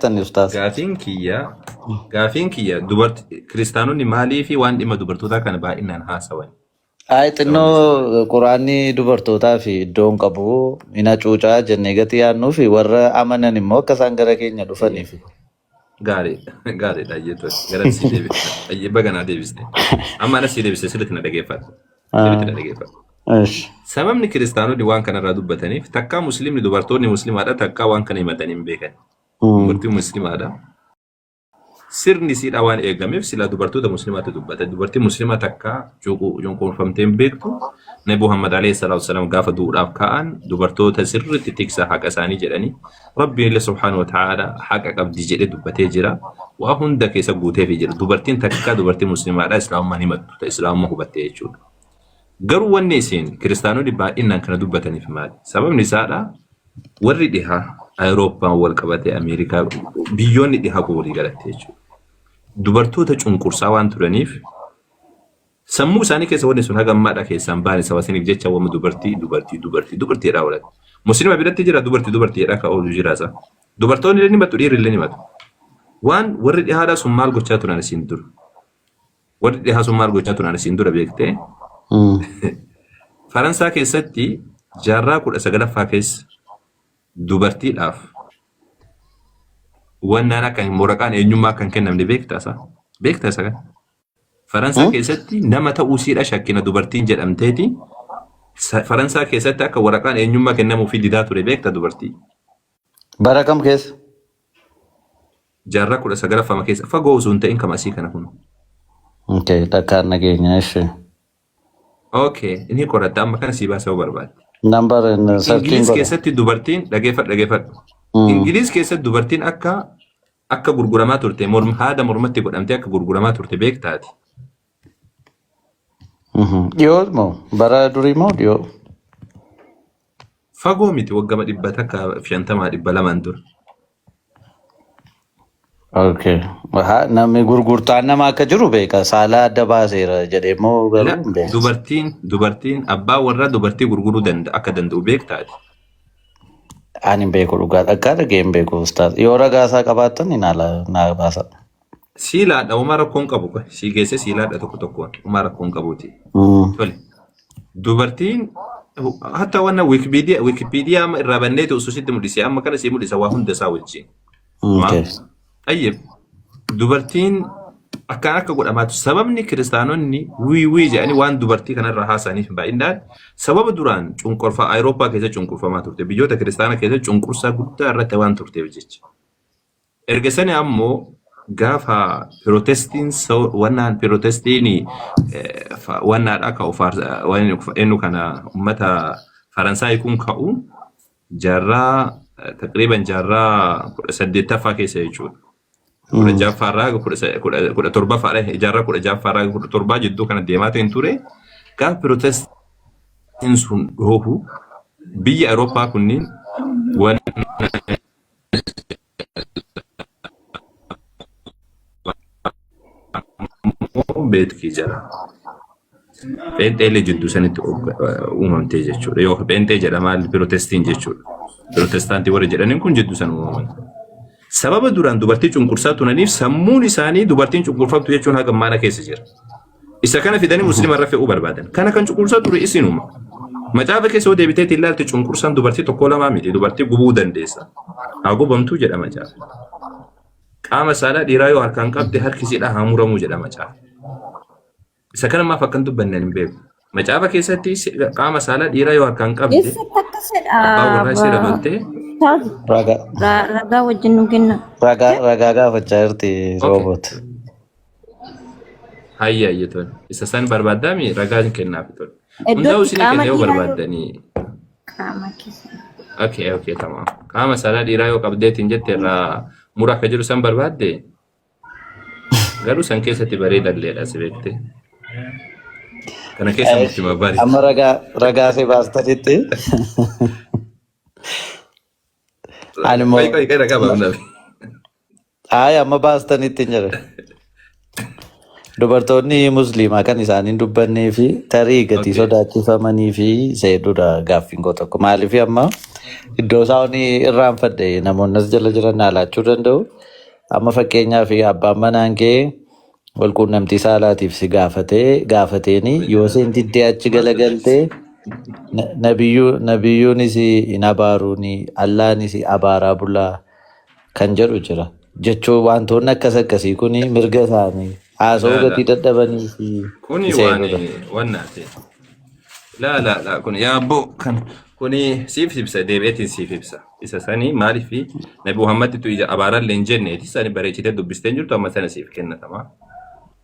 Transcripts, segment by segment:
Tan ustaaz. Gaafiin kiyya dubarti kiristaanonni maalii fi waan dhimma dubartootaa kana baay'inaan haasawan? Ay Sababni isaa. Xinnoo quraanni dubartootaa fi iddoo hin qabu hin hacuucaa jennee gatii yaadnuu fi warra amanan immoo akka isaan gara keenya dhufaniif. Gaariidha. Gaariidha. Ayyee tole. Gara sii deebiste. Ayyee baga naa deebiste. Amma ana sii deebiste, sirriitti na dhageeffadhu. Sirriitti na dhageeffadhu. Ish. Sababni kiristaanonni waan kanarraa dubbataniif takkaa musliimni dubartoonni musliimaadha takkaa waan kana himatanii hin beekan. Dubartiin musliimaadha. Sirni isiidhaa waan eegameef silaa dubartoota musliimaatti dubbata. Dubartiin musliimaa takkaa cunqurfamtee hin beektu. Nabi Muhammad alayhi salaatu wasalaam gaafa du'uudhaaf ka'an dubartoota sirriitti tiksa haqa isaanii jedhanii, Rabbiin illee subhaanahu wa ta'ala haqa qabdi jedhee dubbatee jira. Waa hunda keessa guuteefii jira. Dubartiin takkaa dubartii musliimaadha islaamummaan himattu ta islaamummaa hubatte jechuudha. Garuu wanni isin kiristaanonni baay'inaan kana dubbataniif maali? Sababni isaadha warri dhihaa Awurooppaan wal qabatee Ameerikaa biyyoonni dhihaa kun walii galatti jechuudha. Dubartoota cunqursaa waan turaniif sammuu isaanii keessa wanni sun haga ammaadha keessaan baane saba saniif jecha wama dubartii dubartii dubartii dubartii jedhaa oolan. Muslima biratti jira dubartii dubartii jedhaa kan oolu jira isa. Dubartoonni illee ni matu, dhiirri illee ni matu. Waan warri dhihaadhaa sun maal gochaa turan isiin dura? Warri dhihaa sun maal gochaa turan asiin dura beektee? Faransaa keessatti jaarraa 19ffaa keessa dubartiidhaaf wannaan akka waraqaan eenyummaa akka hin kennamne beektaa isaa? Beektaa isa kana? Faransaa keessatti nama ta'uu siidha shakkina dubartiin jedhamteeti. Faransaa keessatti akka waraqaan eenyummaa kennamuufii didaa ture beekta dubartii. Bara kam keessa? Jaarraa 19ffaa keessa, fagoo osoo hin ta'in kama asii kana kun. Okay, takkaan nageenya ishee. Okay, inni qoratta amma kana sii baasuu barbaade. Number searching Ingiliz godha. keessatti dubartiin, dhageeffadhu, dhageeffadhu. Ingiliz keessatti dubartiin akka gurguramaa turte, morma haada mormatti godhamtee akka gurguramaa turte beektaati. Dhiyoo moo bara durii moo dhiyoo? Fagoo miti, waggama 150, 200n dura. Okay. Namni gurgurtaan nama akka jiru beeka. Saala adda baaseera jedhee immoo garuu La hin beeku. Dubartiin abbaa warraa dubartii gurguruu danda'a akka danda'u beektaati. Ani hin beeku dhugaa, dhaggaa dhagee hin beeku ustaaz. Yoo ragaa isaa qabaattan hin ala naa baasa. Siilaadha, homaa rakkoon qabu. Sii geesse siilaadha tokko tokkoon, homaa rakkoon qabuuti. Tole. Dubartiin hatta wanna Wikipedia amma irraa banneeti osoo sitti mul'ise amma kana sii mul'isa waa hunda isaa wajjin. Tayyib, dubartiin akkaan akka godhamaatu sababni kiristaanonni wii wii jedhanii waan dubartii kanarraa haasa'aniif baay'inaan sababa duraan cunqurfaa Awurooppaa keessa cunqurfamaa turte, biyyoota kiristaana keessa cunqursaa guddaa irratti waan turteef jecha. Erga sani ammoo gaafa pirotestiin wannaan pirotestiin wannaadha ka'u eenyu kana ummata Faransaay kun ka'u jaarraa taqriiban jaarraa 18ffaa keessa jechuudha. 16ffaarraa 17ffaadha, jaarraa 16ffaarraa 17 jidduu kana deemaa ta'in ture. Gaafa pirotestiin sun dhoohu biyya Awurooppaa kunniin waan beetkii jala. Pheenxeelee jidduu sanitti uumamtee jechuudha. Yoo pheenxee jedhama pirootestiin jechuudha. Pirootestaantii warri jedhaniin kun jidduu san uumaman. Sababa duraan dubartii cunqursaa turaniif sammuun isaanii dubartiin cunqurfamtu jechuun haga maana keessa jira. Isa kana fidanii muslima irra fe'uu barbaadan. Kana kan cunqursaa ture isinuma. Macaafa keessa yoo deebitee ilaalte cunqursaan dubartii tokko lamaa miti. Dubartii gubuu dandeessa. Haa gubamtuu jedha macaafa. Qaama saalaa dhiiraa yoo harkaan qabde harki isiidhaa haa muramuu jedha macaafa. Isa kana maaf akkan dubbanne hin beeku. Macaafa keessatti qaama saalaa dhiiraa yoo harkaan qabde Eessatti akkas jedha? abbaa warraa ishee dabaltee Ustaaz, Ragaa ragaa wajjin nu kenna. ragaa gaafachaa jirti roobot. Hayya, hayya, tole. Isa san barbaaddaami ragaa hin kennaaf, tole. Hundaa'u Iddootti isinii qaama kenna yoo dhiiraa yoo barbaaddanii. qaama keessa. Okay, tamam. Qaama saalaa dhiiraa yoo qabdeetiin jette irraa mura akka jiru san barbaadde garuu san keessatti bareedalleedha si beekte. Kana keessa murtii barbaade. Amma ragaa si baastanitti. Ani immoo Qoy, qoy, qoy, ragaa baafnaaf. Ay, amma baastanitti hin jedhe. Dubartoonni musliimaa kan isaan hin dubbannee fi tarii gatii sodaachifamanii fi seedudha gaaffiin koo tokko. Maaliif amma iddoo isaan irraanfadhe namoonni as jala jiran na laachuu danda'u. Amma fakkeenyaaf abbaan manaan kee walquunnamtii saalaatiif si gaafatee gaafateeni yoo isheen diddee achi galagaltee nabiyyuunis hin abaaruuni Allaanis abaaraa bulaa kan jedhu jira. Jechuun wantoonni akkas akkasii kun mirga isaanii haasa'uu Laa laa. gatii dadhabanii fi Kuni waan seenudha. wannaati. Laa laa laa kun yaabboo kan kuni siif ibsa deebi'eetiin siif ibsa. Isa sanii maaliif Nabi Muhammadtu ija abaarallee hin jenneeti sani bareechitee dubbistee hin jirtu amma sana siif kennatama.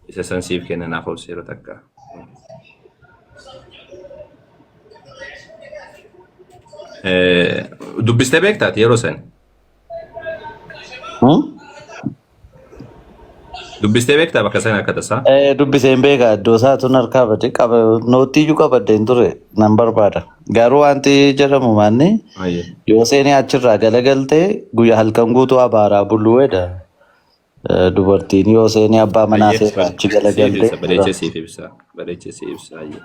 Isa san siif kenna naaf obsi yeroo takka. Dubbistee beektaati yeroo sani? Dubbistee beektaa bakka sana akka tasaa? Dubbiseen beeka iddoo isaatu harkaa bade qaba noottiyyuu qabadde hin ture nan barbaada. Garuu wanti jedhamu maanni yoo seenee achirraa galagaltee guyyaa halkan guutuu abaaraa buluu jedha. Dubartiin yoo seenee abbaa manaa Ayyee seerraa achi siif galagaltee ibsa bareechee siif ibsa bareechee siif ibsa ayyee.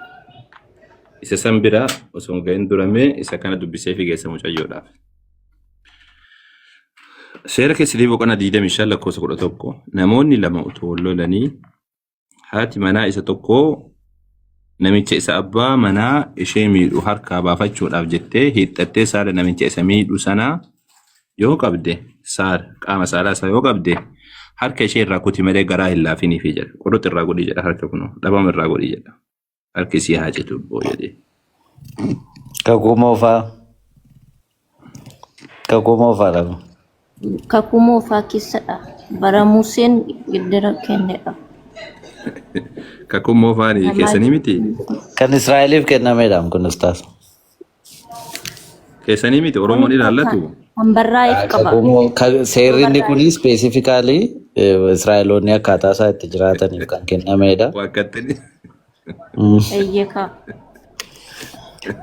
Isa san bira osoo hin gahin duramee isa kana dubbisee fi geessa mucayyoodhaaf. Seera keessa deebii boqonnaa 25 lakkoofsa 11 namoonni lama utuu wal lolanii haati manaa isa tokkoo namicha isa abbaa manaa ishee miidhu harkaa baafachuudhaaf jettee hiixxattee saala namicha isa miidhu sanaa yoo qabde saala qaama saalaa isaa yoo qabde harka ishee irraa kuti malee garaa hin laafiniifi jedha. Qurux irraa godhi jedha harka kunoo dhabama irraa godhi jedha. Harki isii haa citu boo jedhee. Kakuu moofaa. Kakuu moofaadha. kun. Kakuu moofaa keessadha. Bara Museen giddira kennedha. Kakuun moofaan Namaa keessanii miti? Kan Israa'eliif kennamedha kun ustaas. Keessanii miti Kun Oromoon kan ilaallatu? kan barraa'eef qaba. Kakuu seerri inni Barraa'e. kun specifically Israa'eloonni akkaataa isaa itti jiraataniif kan kennamedha. Waaqattini. Eeyyee kaa.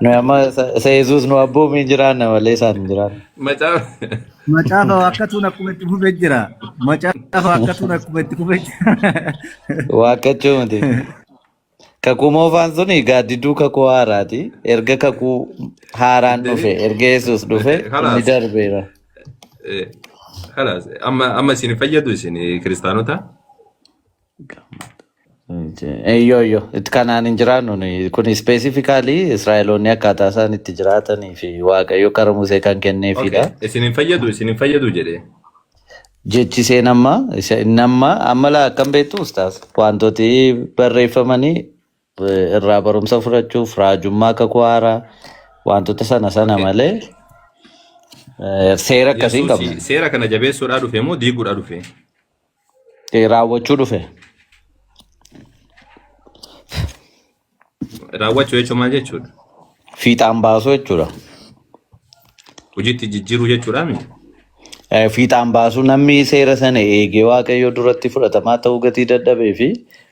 Nuyi amma isa Yesuus nu abboomiin jiraanna malee isaan hin jiraanne. Macaafa. Macaafa waakkatuun akkuma itti fufee jira. Macaafa waakkatuun akkuma itti fufee jira. Waakkachuu miti. Kakuu moofaan suni gaaddidduu kakuu haaraati. Erga kakuu haaraan dhufe, erga Yesuus dhufe inni Kalaas. darbeera. Kalaas. Amma amma isin hin fayyadu isin kiristaanota. Eeyyoo eeyyoo itti kanaan hin jiraannu nuyi. Kun specifically Israa'eloonni akkaataa isaan itti jiraatanii fi Waaqayyo kara Musee kan kenneefidha. Okay. Isin hin fayyadu isin hin fayyadu jedhee. Jechi isheen amma inni amma amma laa akkam beektu ustaas wantooti barreeffamanii irraa barumsa fudhachuuf raajummaa kakuu haaraa wantoota sana sana malee seera akkasii hin qabnu. Yesuus seera kana jabeessuudhaa dhufe moo diiguudhaa dhufe? Raawwachuu dhufe. Raawwachuu jechuun maal jechuudha? Fiixaan baasuu jechuudha. Hojiitti jijjiiruu jechuudha miti. Fiixaan baasuu namni seera sana eegee Waaqayyo duratti fudhatamaa ta'uu gatii dadhabee fi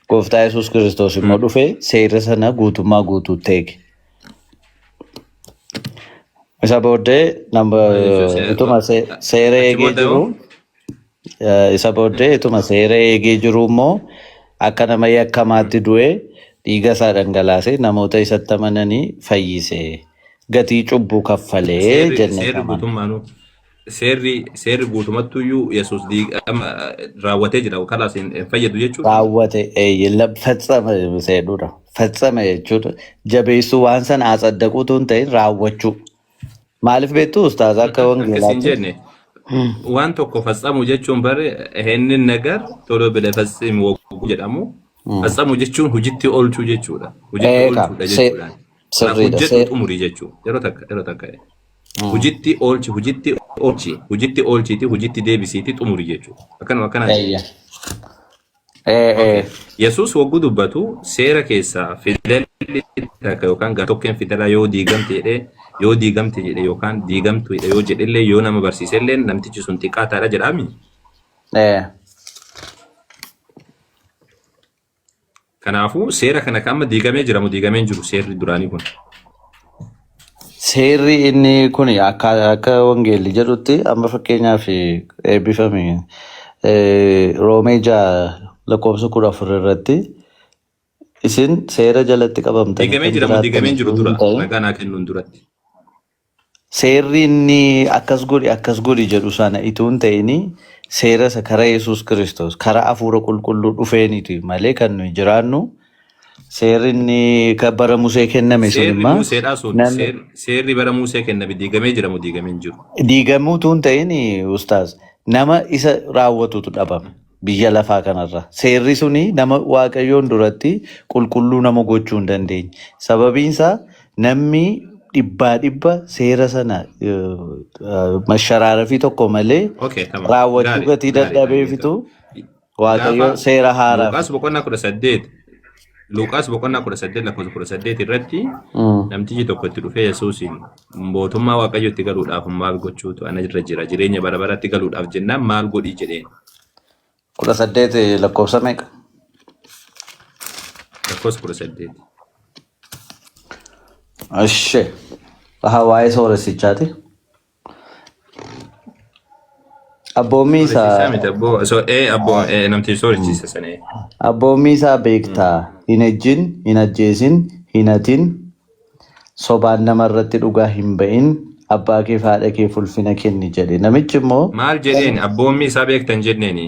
gooftaa Yesuus Kiristoos immoo dhufee seera sana guutummaa guutuutti eege. Isa booddee nama utuma seera Achi eegee booda jiru hoo? Isa booddee ituma seera eegee jiru immoo akka nama yakkamaatti du'ee dhiiga isaa dhangalaasee namoota isatti amananii fayyise. Gatii cubbuu kaffalee Seerri jennee seerri amanna. guutummaanuu seerri seerri guutumattuyyuu Yesuus amma raawwatee jira kalaas hin hin fayyadu jechuudha. Raawwate eeyyee fatsama seedhuudha. Fatsama jechuudha. Jabeessuu waan sana atsaddaquu utuu hin ta'in raawwachuu. Maaliif beektu ustaaza akka Akkas hin wangeelaatti? jenne waan tokko fatsamu jechuun bare inni nagar tolo bile fatsim wogu jedhamu fatsamu jechuun hojitti oolchuu jechuudha. Hojitti Eeka oolchuudha jechuudha. Kanaaf sirriidha. hojjedhu xumurii jechuudha. Yeroo takka yeroo takka hojitti oolchi hojitti oolchi hojitti oolchiiti hojitti deebisiiti xumurii jechuudha. Akkanuma akkanaati. Eeyya. Ee Okay. ee. Yesuus wogguu dubbatu seera keessaa fidalli takka yookaan gartokkeen fidalaa yoo diigamte jedhee yoo diigamte jedhe yookaan diigamtu jedhe yoo jedhellee yoo nama barsiisellee namtichi sun xiqqaataadha jedhaami. Ee. Kanaafuu seera kana kan amma diigamee jira moo diigamee hin jiru seerri duraanii kun. Seerri inni kun akka akka wangeelli jedhutti amma fakkeenyaaf eebbifame Roomee 6 lakkoofsa 14 irratti isin seera jalatti qabamtanii Diigamee kan jira moo jiraattan diigamee hin jiru utuu hin dura? ta'in Ragaa naa kennuun duratti. seerri inni akkas godhi akkas godhi jedhu sana utuu hin ta'in seera isa karaa Yesuus Kiristoos karaa hafuura qulqulluu dhufeeniiti malee kan nuyi jiraannu seerri inni kan bara Musee kenname sun Seerri immoo Museedhaa sun namni seerri bara Musee kenname diigamee jira moo diigamee hin jiru? diigamuu utuu hin ta'in ustaaz nama isa raawwatutu dhabame biyya lafaa kanarra. Seerri suni nama Waaqayyoon duratti qulqulluu nama gochuu hin dandeenye. Sababiin isaa namni dhibbaa dhibba seera sana masharaarafii tokko malee Okay, tamam. raawwachuu Gaarii, gatii gaarii dadhabeefitu dhaggeeffadhu. Waaqayyo Gaafa seera haaraa Luqaas fide. boqonnaa 18, Luqaas boqonnaa 18 lakkoofsa 18 irratti namtichi tokko itti dhufee Yesuusiin mootummaa Waaqayyootti galuudhaaf maal gochuutu ana irra jira jireenya bara baratti galuudhaaf jennaan maal godhi jedheen. 18 lakkoofsa meeqa? Lakkoofsa 18. Ishee. Waa'ee sooressichaati. Abboommii Sooressisaa isaa miti abboo so ee abboo ee namtichi sooressiisa sana ee. Abboommii isaa beektaa hin ejjin, hin ajjeesin, hin hatin, sobaan nama irratti dhugaa hin ba'in, abbaa kee fi haadha keef ulfina kenni jedhe. Namichi immoo Maal jedheen abboommii isaa beektan jenneeni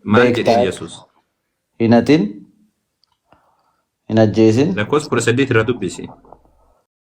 maal jedheen beektaa Yesuus? hin hatin, hin ajjeesin, Lakkoofsa 18 irra dubbisi.